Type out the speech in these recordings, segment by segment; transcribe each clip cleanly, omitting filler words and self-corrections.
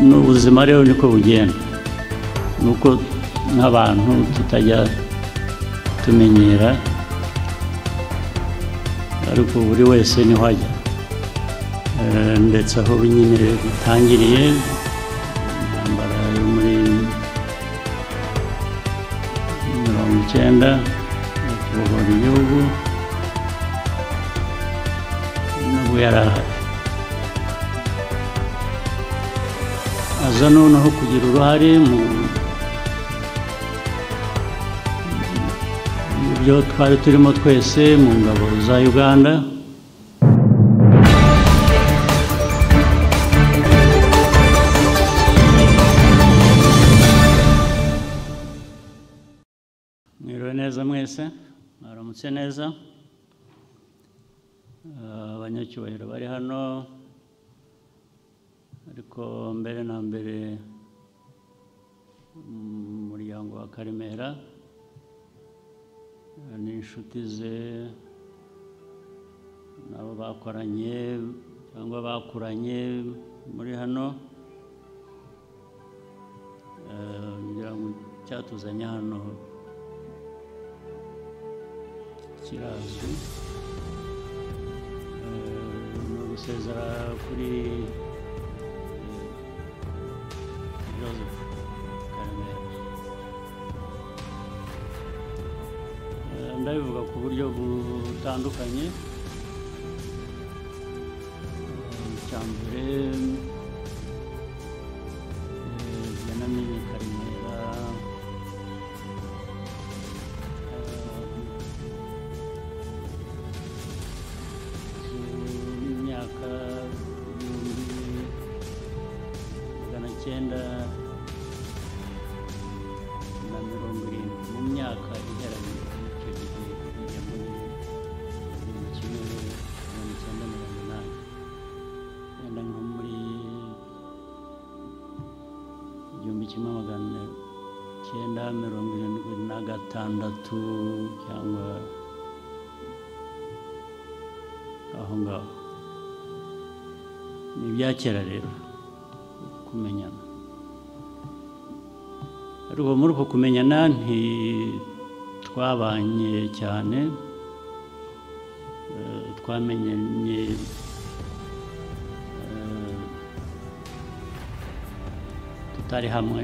N'ubuzima rero niko bugenda, nuko nk'abantu tutajya tumenyera, ariko buri wese niho ajya. Ndetse aho nyine bitangiriye intambara yo muri 90 kubohora igihugu, nabwo yari ahari. Aza noneho kugira uruhare mu byo twari turimo twese mu ngabo za Uganda. Mwiriwe neza mwese, mwaramutse neza. Abanyacyubahiro bari hano, ariko mbere na mbere umuryango wa Karemera n'inshuti ze nabo bakoranye cyangwa bakuranye muri hano, ngira ngo icyatuzanye hano kirazwi, ni ugusezera kuri Joseph Karemera. Ndabivuga ku buryo butandukanye. Icya mbere, yanamenye Karemera mu myaka 1970, mu myaka iheranye icyo gihe bijya muri 1980, wenda nko muri 1976 cyangwa aho ngaho. Ni ibya kera rero kumenyana, ariko muri uko kumenyana ntitwabanye cyane. Twamenyanye tutari hamwe,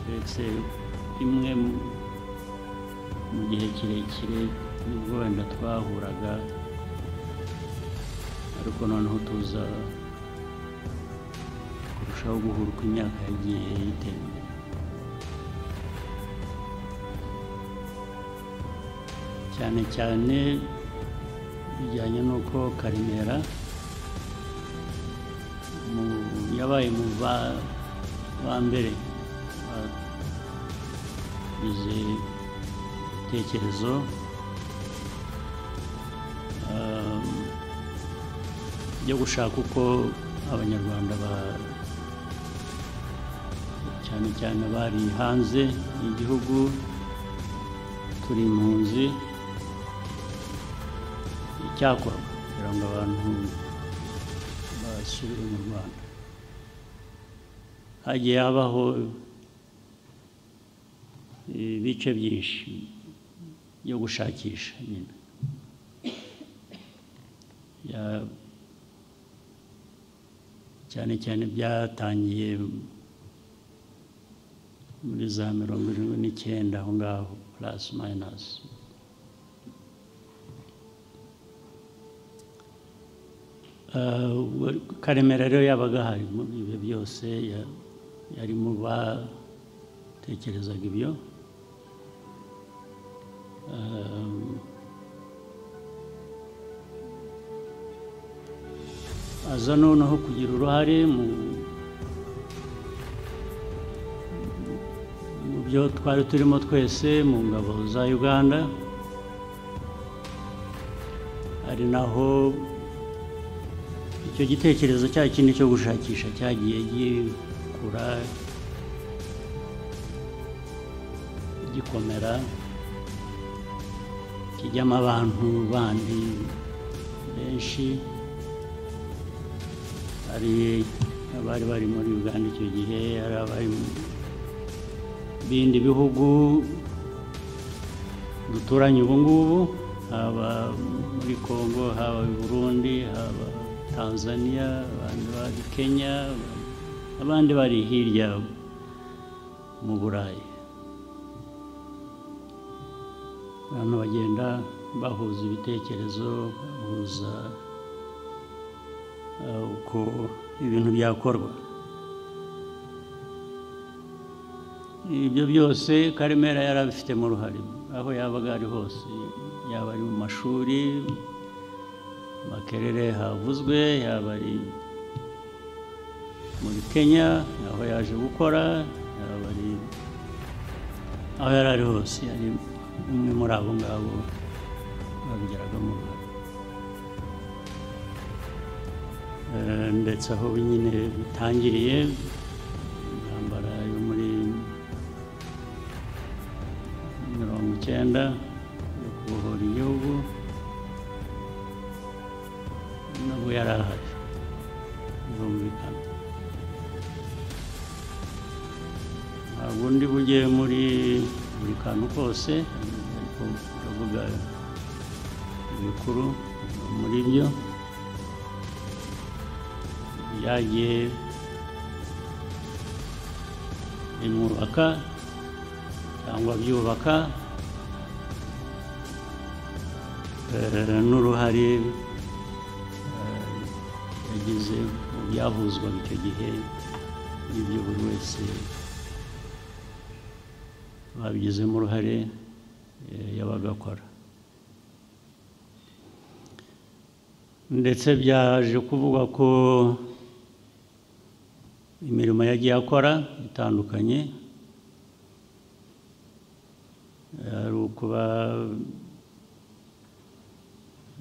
uretse imwe mu gihe kirekire nibwo wenda twahuraga, ariko noneho tuza kurushaho guhura uko imyaka yagiye itera imbere. Cyane cyane bijyanye n'uko Karemera yabaye mu ba mbere bagize ibitekerezo byo gushaka uko Abanyarwanda cyane cyane bari hanze y'igihugu, turi impunzi, icyakorwa kugira ngo abantu basubire mu Rwanda. Hagiye habaho ibice byinshi byo gushakisha nyine, cyane cyane byatangiye muri za 79 aho ngaho plus minus. Karemera rero yabaga ahari muri ibyo byose, yari mu batekerezaga ibyo. Aza noneho kugira uruhare mu byo twari turimo twese mu ngabo za Uganda, ari naho icyo gitekerezo cya kindi cyo gushakisha cyagiye gikura gikomera, kijyamo abantu bandi benshi. Hari Abari bari muri Uganda icyo gihe, ari abari mu bindi bihugu duturanye ubu ngubu, haba muri Congo, haba i Burundi, haba Tanzania, abandi bari Kenya, abandi bari hirya mu Burayi. Abantu bagenda bahuza ibitekerezo, bahuza uko ibintu byakorwa. Ibyo byose Karemera yarabifitemo uruhare aho yabaga ari hose, yaba ari mu mashuri Makerere havuzwe, yaba ari muri Kenya aho yaje gukora, yaba ari aho yari ari hose, yari umwe muri abo ngabo babigiragamo uruhare. Ndetse aho nyine bitangiriye intambara yo muri 90 yo kubohora igihugu, nabwo yari ahari, birumvikana. Ntabwo ndi bujye muri buri kantu kose, ariko ndavuga ibikuru muri byo byagiye bimwubaka cyangwa byubaka, n'uruhare yagize mu byahuzwaga icyo gihe n'ibyo buri wese babigizemo uruhare yabaga akora. Ndetse byaje kuvuga ko imirimo yagiye akora itandukanye, ari ukuba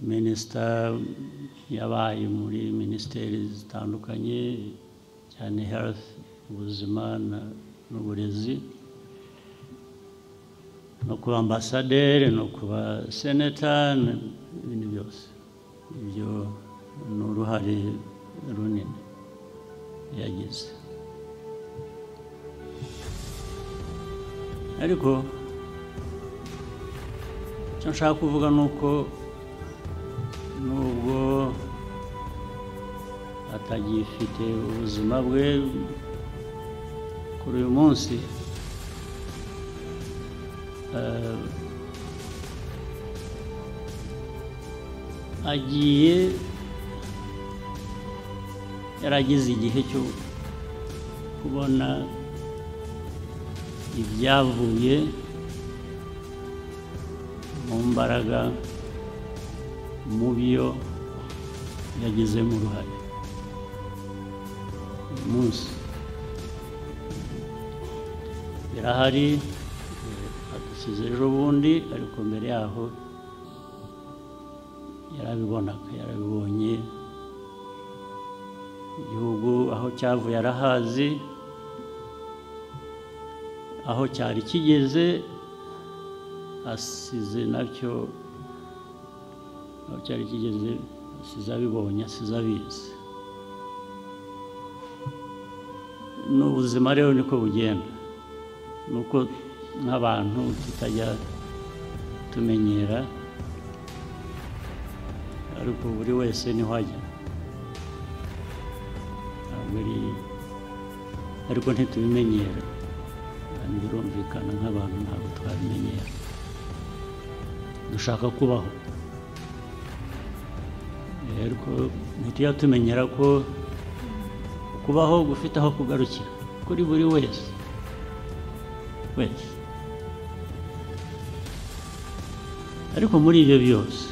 minisita, yabaye muri minisiteri zitandukanye cyane health, ubuzima n'uburezi, no kuba ambasaderi, no kuba seneta, n'ibindi byose. Ibyo ni uruhare runini yagize. Ariko icyo nshaka kuvuga ni uko nubwo atagifite ubuzima bwe kuri uyu munsi, agiye yaragize igihe cyo kubona ibyavuye mu mbaraga mu byo yagizemo uruhare. Uyu munsi birahari, adusize ejo bundi, ariko mbere yaho yarabibonaga, yarabibonye. Igihugu aho cyavuye arahazi, aho cyari kigeze asize nacyo, aho cyari kigeze asize abibonye, asize abizi. N'ubuzima rero niko bugenda, nuko nk'abantu tutajya tumenyera, ariko buri wese niho ajya. Ariko ntitubimenyera, birumvikana nk'abantu ntabwo twabimenyera. Dushaka kubaho, ariko ntitujya tumenyera ko kubaho gufite aho kugarukira kuri buri wese wese. Ariko muri ibyo byose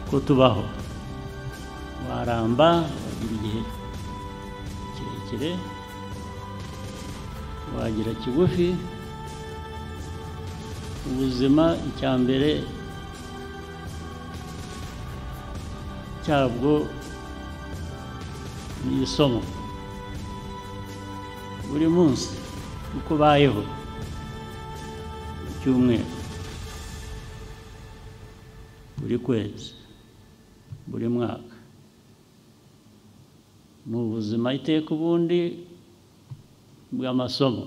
ko tubaho, waramba wagira igihe kirekire, wagira kigufi, ubuzima icya mbere cyabwo ni isomo. Buri munsi uko ubayeho, icyumweru, buri kwezi, buri mwaka, Ni ubuzima iteka ubundi bw'amasomo,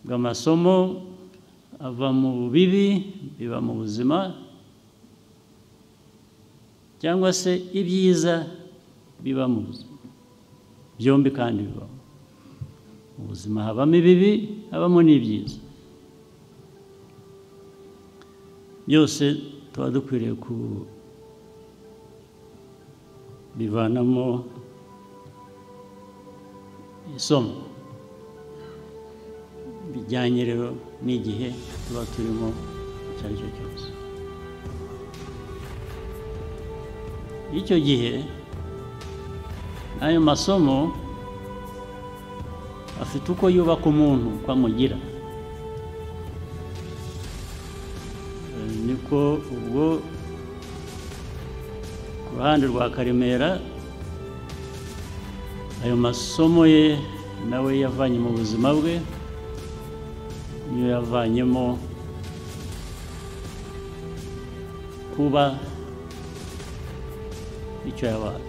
bw'amasomo ava mu bibi biba mu buzima, cyangwa se ibyiza biba mu buzima, byombi kandi bibamo. Mu buzima habamo ibibi, habamo n'ibyiza, byose tuba dukwiriye kubivanamo isomo bijyanye rero n'igihe tuba turimo icyo ari cyo cyose. Icyo gihe ayo masomo afite uko yubaka umuntu, uko amugira. Niko ubwo ku ruhande rwa Karemera ayo masomo ye nawe yavanye mu buzima bwe, niyo yavanyemo kuba icyo yabaye.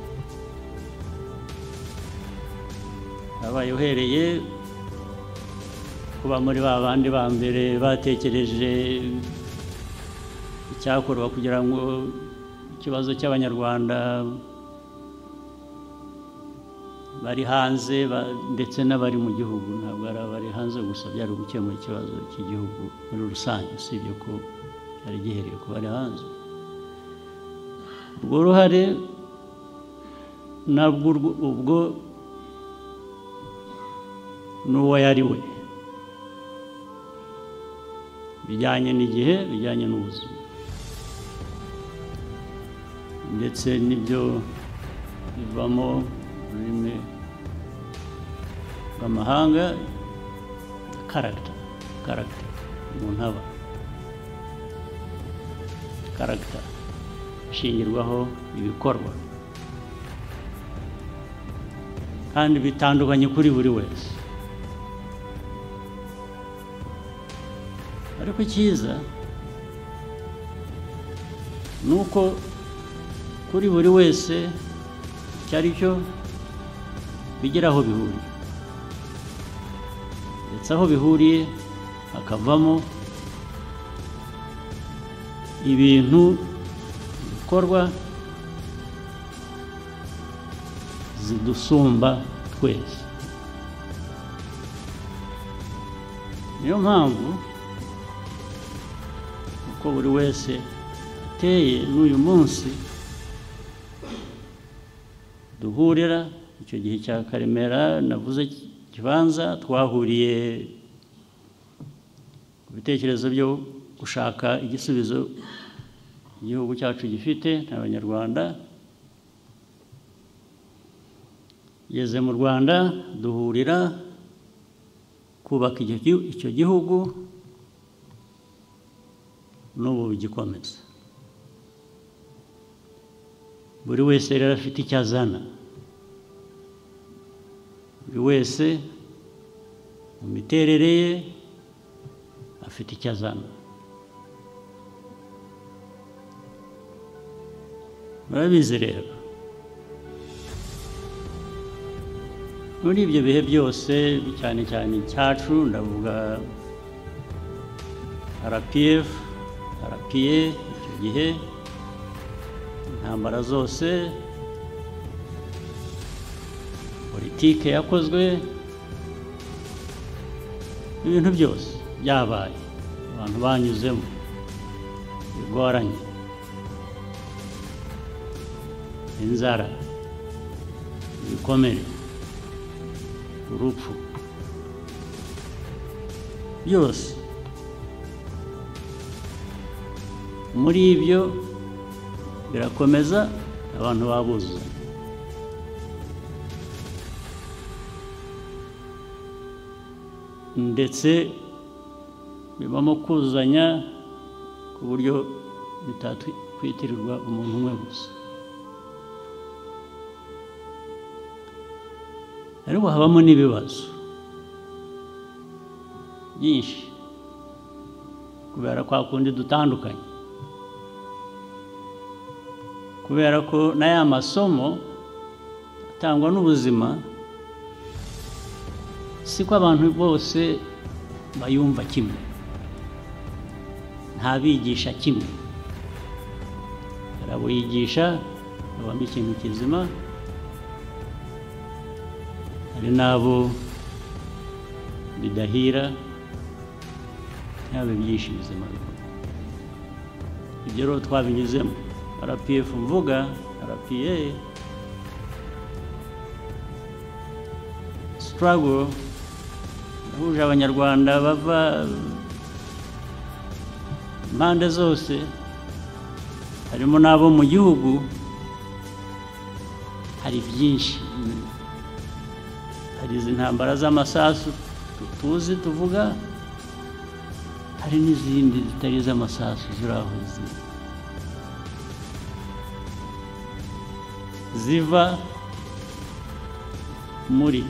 Yabaye uhereye kuba muri ba bandi ba mbere batekereje icyakorwa kugira ngo ikibazo cy'Abanyarwanda bari hanze ndetse n'abari mu gihugu, ntabwo ari abari hanze gusa, byari gukemura ikibazo cy'igihugu muri rusange, usibye ko cyari gihereye ku bari hanze. Urwo ruhare nabwo ubwo n'uwo yari we, bijyanye n'igihe, bijyanye n'ubuzima, ndetse n'ibyo bivamo ururimi rw'amahanga karagita, karagita umuntu aba karagita ishingirwaho ibikorwa kandi bitandukanye kuri buri wese. Ariko icyiza ni uko kuri buri wese icyo ari cyo bigera aho bihuriye, ndetse aho bihuriye hakavamo ibintu bikorwa zidusumba twese. Niyo mpamvu uko buri wese ateye n'uyu munsi duhurira. Icyo gihe cya Karemera navuze kibanza, twahuriye ku bitekerezo byo gushaka igisubizo igihugu cyacu gifite n'Abanyarwanda. Ngeze mu Rwanda duhurira kubaka icyo gihugu, n'ubu bigikomeza. Buri wese rero afite icyo azana, buri wese mu miterere ye afite icyo azana. Murabizi rero, muri ibyo bihe byose, cyane cyane icyacu, ndavuga RPF, RPA, icyo gihe intambara zose, politike yakozwe, ibintu byose byabaye, abantu banyuzemo bigoranye, inzara, ibikomere, urupfu, byose. Muri ibyo birakomeza, abantu babuzuye. Ndetse bibamo kuzuzanya ku buryo bitakwitirirwa umuntu umwe gusa. Ariko habamo n'ibibazo byinshi kubera kwa kundi dutandukanye, Kubera ko n'aya masomo atangwa n'ubuzima siko abantu bose bayumva kimwe, ntabigisha kimwe. Hari abo yigisha babamo ikintu kizima, hari n'abo bidahira ntibabe byinshi bizima. Ibyo rero twabinyuzemo. RPF mvuga, RPA struggle yahuje Abanyarwanda bava impande zose, harimo n'abo mu gihugu. Hari byinshi, hari izi ntambara z'amasasu tuzi tuvuga, hari n'izindi zitari iz'amasasu ziraho ziva muri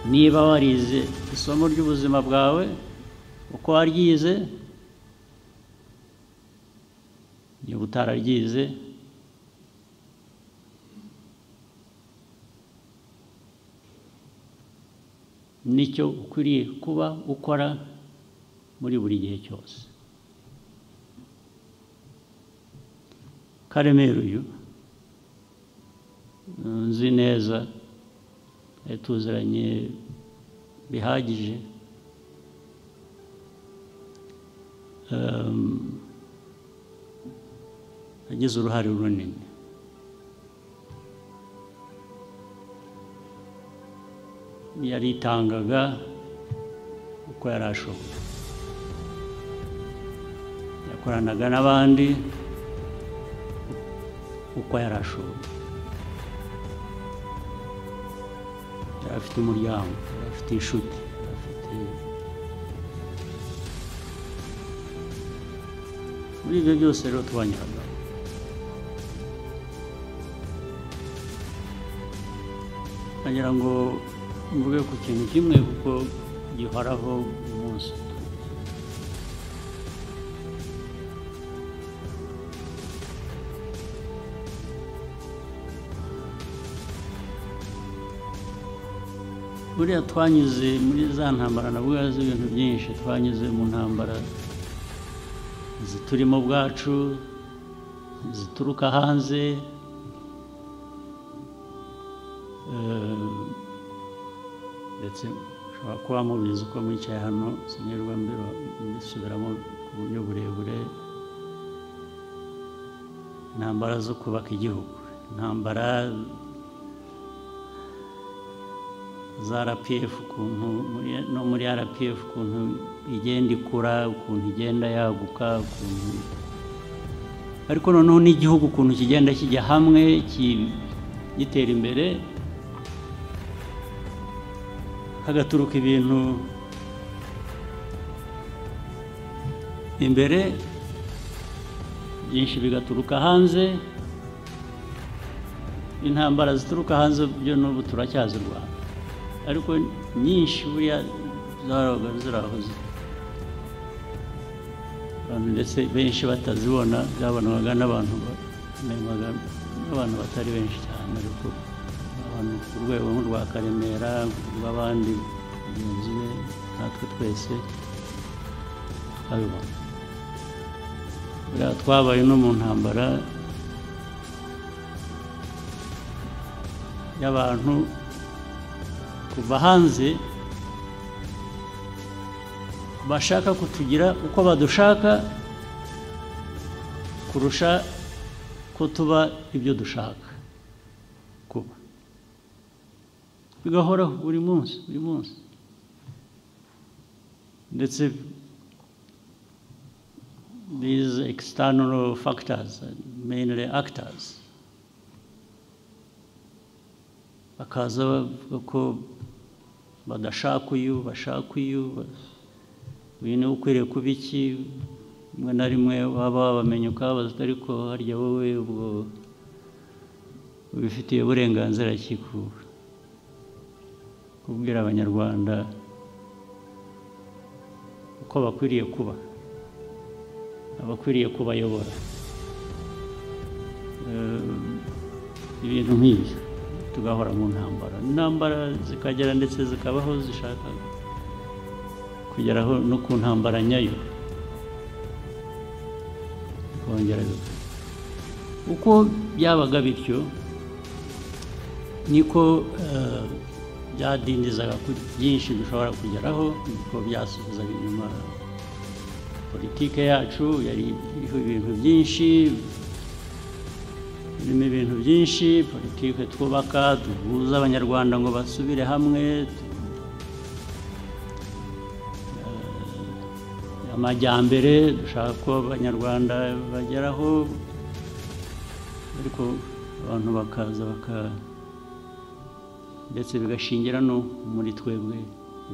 niba warize isomo ry'ubuzima bwawe uko waryize, niba utararyize nicyo ukwiriye kuba ukora muri buri gihe cyose. Karemera uyu nzi neza, tuziranye bihagije, yagize uruhare runini. Yaritangaga uko yari ashoboye, yakoranaga n'abandi uko yari ashoboye. Yari afite umuryango, yari afite inshuti, yari afite muri ibyo byose rero twanyuraga. Nagira ngo mvuge ku kintu kimwe kuko gihoraho umunsi. Buriya twanyuze muri za ntambara navuga z'ibintu byinshi, twanyuze mu ntambara ziturimo bwacu, zituruka hanze, ndetse ushobora kuba mubizi uko mwicaye hano, sinirwa mbisubiramo ku buryo burebure. Intambara zo kubaka igihugu, intambara za RPF, ukuntu no muri RPF ukuntu igenda ikura, ukuntu igenda yaguka, ukuntu ariko noneho n'igihugu ukuntu kigenda kijya hamwe gitera imbere, hagaturuka ibintu imbere byinshi bigaturuka hanze. Intambara zituruka hanze byo n'ubu turacyazirwana, ariko nyinshi buriya zarabaga zirahoze, abantu ndetse benshi batazibona, byabonwaga n'abantu n'abantu batari benshi cyane, ariko abantu ku rwego rwa Karemera rw'abandi bagenzi be natwe twese tukabibona. Buriya twabaye no mu ntambara y'abantu kuva hanze bashaka kutugira uko badushaka kurusha ko tuba ibyo dushaka kuba. Bigahoraho buri munsi buri munsi, ndetse these external factors, mainly actors, bakaza bavuga ko badashaka uyu, bashaka uyu, uyu niwe ukwiriye kuba iki. Rimwe na rimwe waba wabamenya ukababaza ariko harya wowe ubwo ubifitiye uburenganzira ki kubwira Abanyarwanda uko bakwiriye kuba, abakwiriye kubayobora. Ibintu nk'ibyo tugahora mu ntambara, intambara zikagera ndetse zikabaho zishaka kugeraho no ku ntambara nyayo. Kongera uko byabaga bityo niko byadindizaga kuri byinshi dushobora kugeraho, niko byasubizaga inyuma politike yacu yari iriho ibintu byinshi, irimo ibintu byinshi, politike twubaka duhuza Abanyarwanda ngo basubire hamwe, amajyambere dushaka ko Abanyarwanda bageraho, ariko abantu bakaza baka ndetse bigashingira no muri twebwe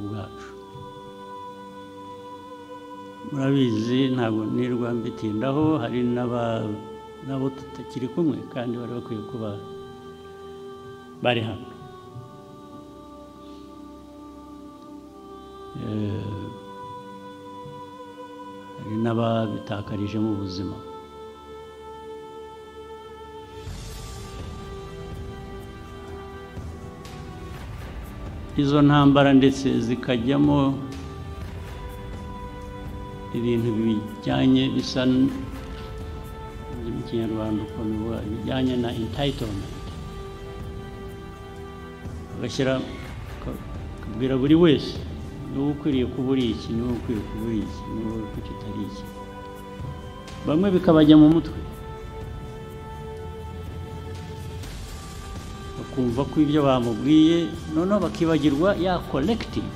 ubwacu. Murabizi ntabwo nirwa mbitindaho, hari nabo tutakiri kumwe kandi bari bakwiye kuba bari hano. Hari n'ababitakarije mu buzima. Izo ntambara ndetse zikajyamo ibintu bijyanye bisa mu Kinyarwanda ukuntu bijyanye na entitlement, bagashyira kubwira buri wese niba ukwiriye kuba uri iki, niba ukwiriye kuba uri iki, niba kuki utari iki, bamwe bikabajya mu mutwe bakumva ko ibyo bamubwiye, noneho bakibagirwa ya collective,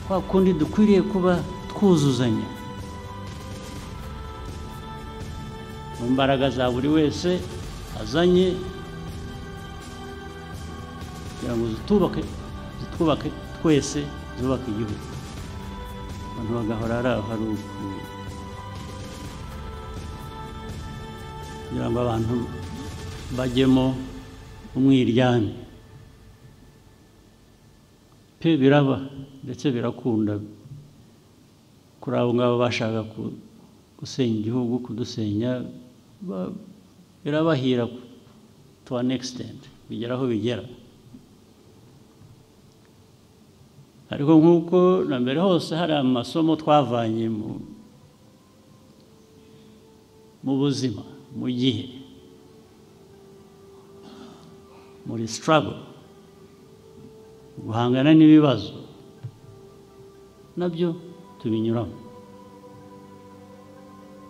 kwa kundi dukwiriye kuba twuzuzanya mu mbaraga za buri wese azanye kugira ngo zitwubake twese, zubake igihugu. Abantu bagahora ari aho ari kugira ngo abantu bajyemo umwiryane pe, biraba ndetse birakunda kuri abo ngabo bashaka gusenya igihugu, kudusenya, birabahira to an extent, bigera aho bigera. Ariko nk'uko na mbere hose hari amasomo twavanye mu buzima, mu gihe, muri struggle, guhangana n'ibibazo nabyo tubinyuramo,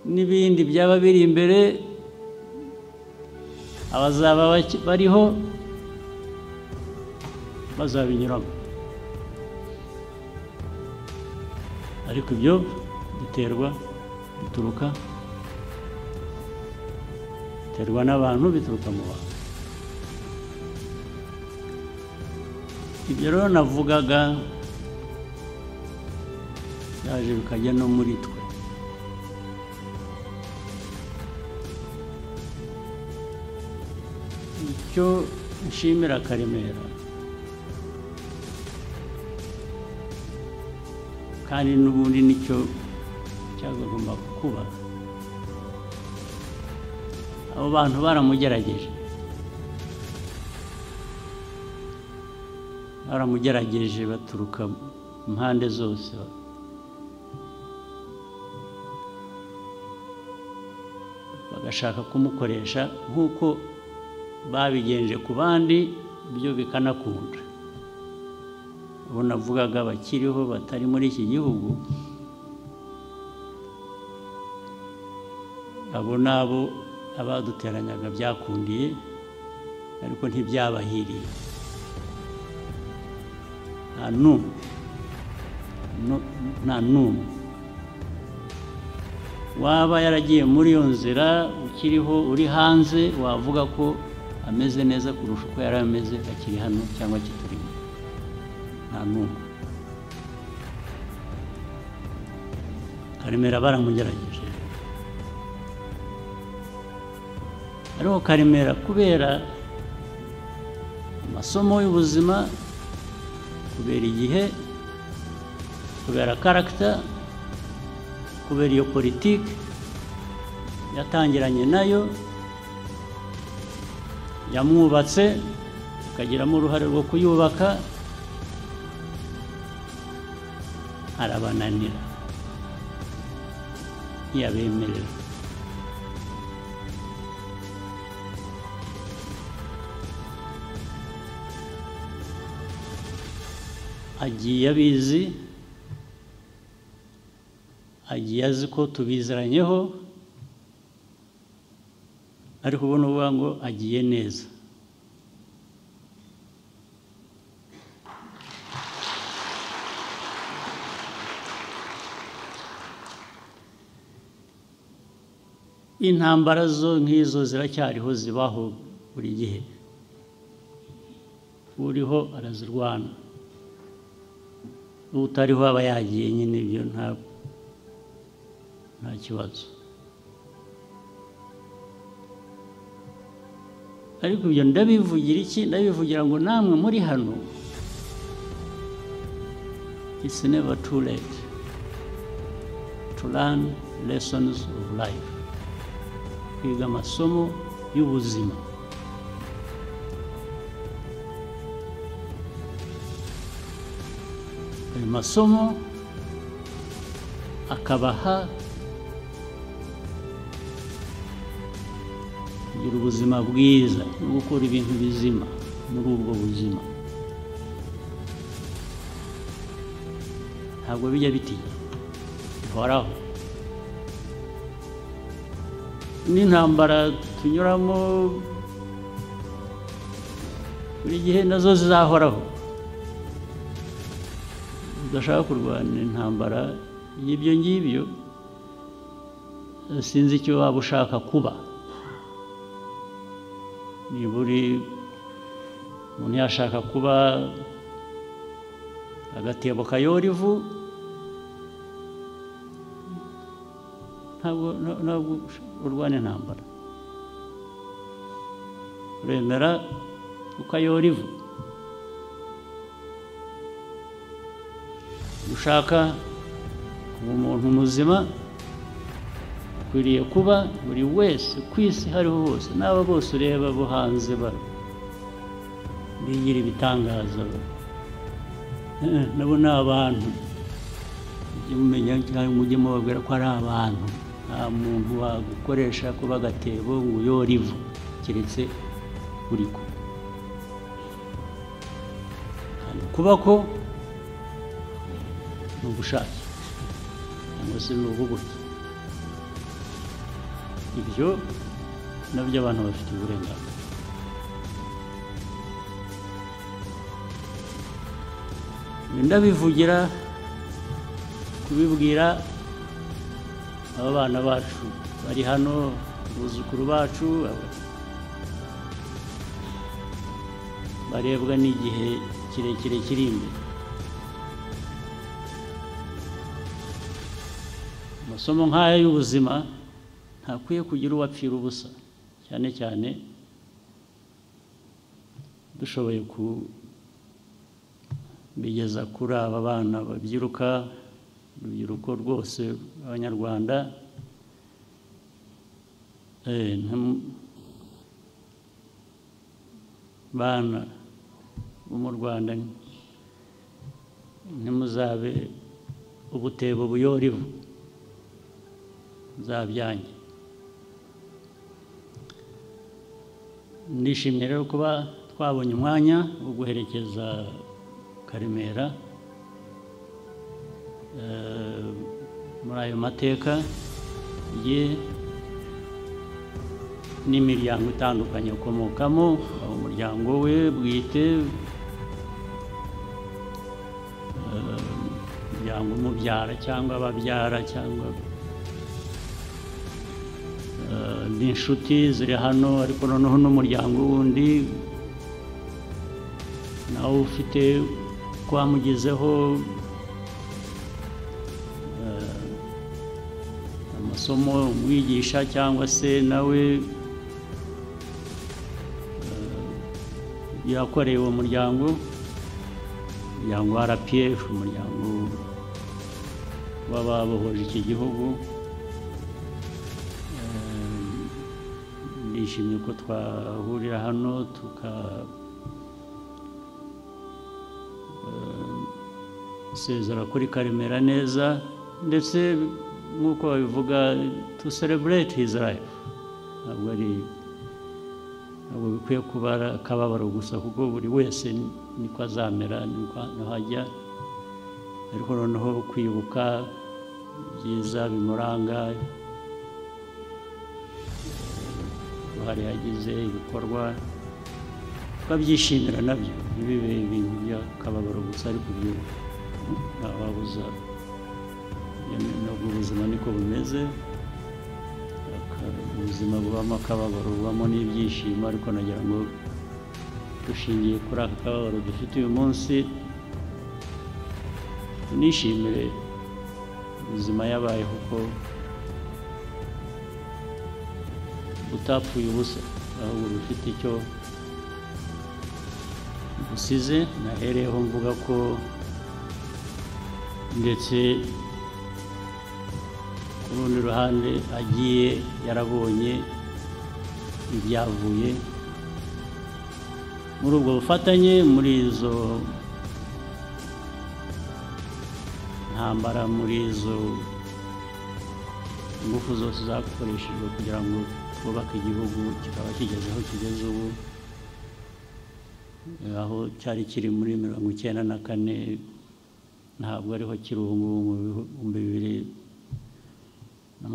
n'ibindi byaba biri imbere abazaba bariho bazabinyuramo. Ariko ibyo biterwa bituruka biterwa n'abantu, bituruka mu bantu. Ibyo rero navugaga byaje bikajya no muri twe. Icyo nshimira Karemera kandi n'ubundi nicyo cyagomba kuba, abo bantu baramugerageje, baramugerageje baturuka impande zose, bagashaka kumukoresha nk'uko babigenje ku bandi, byo bikanakunda. Abo navugaga bakiriho batari muri iki gihugu, abo nabo abaduteranyaga byakundiye, ariko ntibyabahiriye. Nta n'umwe waba yaragiye muri iyo nzira ukiriho uri hanze wavuga ko ameze neza kurusha uko yari ameze akiri hano cyangwa akiturimo. Nta n'umwe. Karemera baramugerageje, ariko Karemera kubera amasomo y'ubuzima, kubera igihe, kubera karagita, kubera iyo politiki, yatangiranye nayo, yamwubatse akagiramo uruhare rwo kuyubaka, arabananira, ntiyabemerera. Agiye abizi, agiye azi ko tubiziranyeho, ariko ubona uvuga ngo agiye neza. Intambara zo nk'izo ziracyariho, zibaho buri gihe, uriho arazirwana, utariho aba yagiye nyine, ibyo nta kibazo. Ariko ibyo ndabivugira iki? Ndabivugira ngo namwe muri hano, it's never too late to learn lessons of life. Kwiga amasomo y'ubuzima. Ayo masomo akabaha kugira ubuzima bwiza no gukora ibintu bizima muri ubwo buzima. Ntabwo bijya bitinya, bihoraho. N'intambara tunyuramo buri gihe nazo zizahoraho. Udashaka kurwana intambara y'ibyo ngibyo, sinzi icyo waba ushaka kuba. Niba uri umuntu yashaka kuba agatebo kayora ivu, ntabwo urwana intambara, uremera ukayora ivu. Ushaka kuba umuntu muzima, ukwiriye kuba buri wese ku isi hariho hose, n'aba bose ureba bo hanze bigira ibitangaza, nabo ni abantu. Mujye mumenya cyangwa mujye mubabwira ko ari abantu. Nta muntu wagukoresha kuba agatebo ngo uyore ivu keretse uriko. Kandi kuba ko ni ubushake cyangwa se ni ububuke, ibyo nabyo abantu bafite uburenganzira. Ndabivugira kubibwira aba bana bacu bari hano, abuzukuru bacu barebwa n'igihe kirekire kiri imbere. Amasomo nk'aya y'ubuzima ntakwiye kugira uwapfira ubusa, cyane cyane dushoboye kubigeza kuri aba bana babyiruka, urubyiruko rwose abanyarwanda. Bana bo mu Rwanda, ntimuzabe ubutebo buyora ivu, muzabyange. Ndishimye rero kuba twabonye umwanya wo guherekeza Karemera muri ayo mateka ye n'imiryango itandukanye ukomokamo, umuryango we bwite, umuryango umubyara cyangwa ababyara cyangwa n'inshuti ziri hano, ariko noneho n'umuryango wundi nawe ufite kwamugezeho amasomo umwigisha cyangwa se nawe yakoreye uwo muryango, umuryango wa RPF, umuryango w'ababohoje iki gihugu. Nishimiye ko twahurira hano tuka sezera kuri Karemera neza, ndetse nk'uko babivuga to celebrate his life. Ntabwo ari ntabwo bikwiye kuba akababaro gusa, kuko buri wese niko azamera, niko hajya, ariko noneho kwibuka ibyiza bimuranga, uruhare yagize, ibikorwa tukabyishimira nabyo, ntibibe ibintu by'akababaro gusa, ariko ibyo ntawabuza. Nubwo ubuzima niko bumeze, ubuzima bubamo akababaro, bubamo n'ibyishimo, ariko nagira ngo dushingiye kuri aka kababaro dufite uyu munsi tunishimire ubuzima yabayeho, ko butapfuye ubusa, ahubwo bufite icyo busize. Nahereyeho mvuga ko ndetse ku rundi ruhande agiye yarabonye ibyavuye muri ubwo bufatanye, muri izo ntambara, muri izo ingufu zose zakoreshejwe kugira ngo twubake igihugu kikaba kigeze aho kigeze ubu, aho cyari kiri muri 94 ntabwo ariho kiri ubu ngubu mu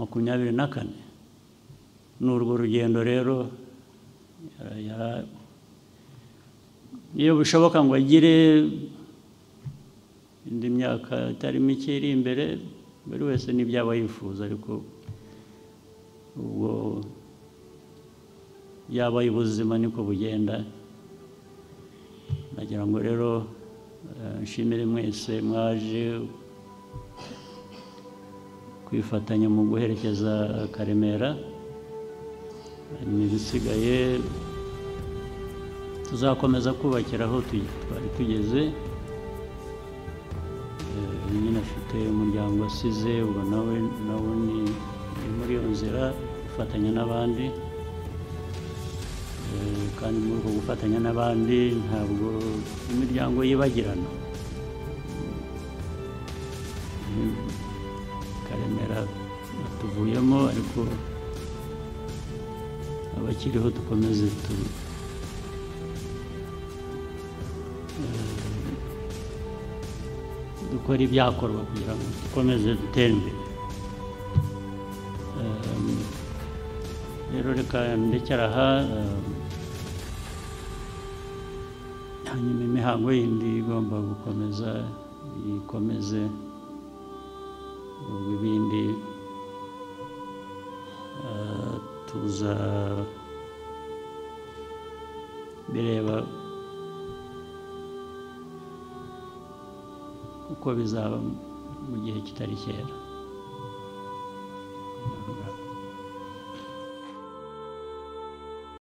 2024. Ni urwo rugendo rero, iyo bishoboka ngo agire indi myaka itari mike iri imbere, buri wese n'ibyaba yifuza, ariko ubwo yabaye ubuzima niko bugenda. Nagira ngo rero nshimire mwese mwaje kwifatanya mu guherekeza Karemera. Ibisigaye tuzakomeza kubakira aho twari tugeze. Nyine afite umuryango asize, ubwo nawe ni muri iyo nzira gufatanya n'abandi, kandi muri uko gufatanya n'abandi ntabwo imiryango yibagirana. Karemera tuvuyemo, ariko abakiriho dukomeze dukora ibyakorwa kugira ngo dukomeze dutere imbere. Rero reka ndekera aha, hanyuma imihango yindi igomba gukomeza ikomeze, ubwo ibindi tuza bireba uko bizaba mu gihe kitari kera.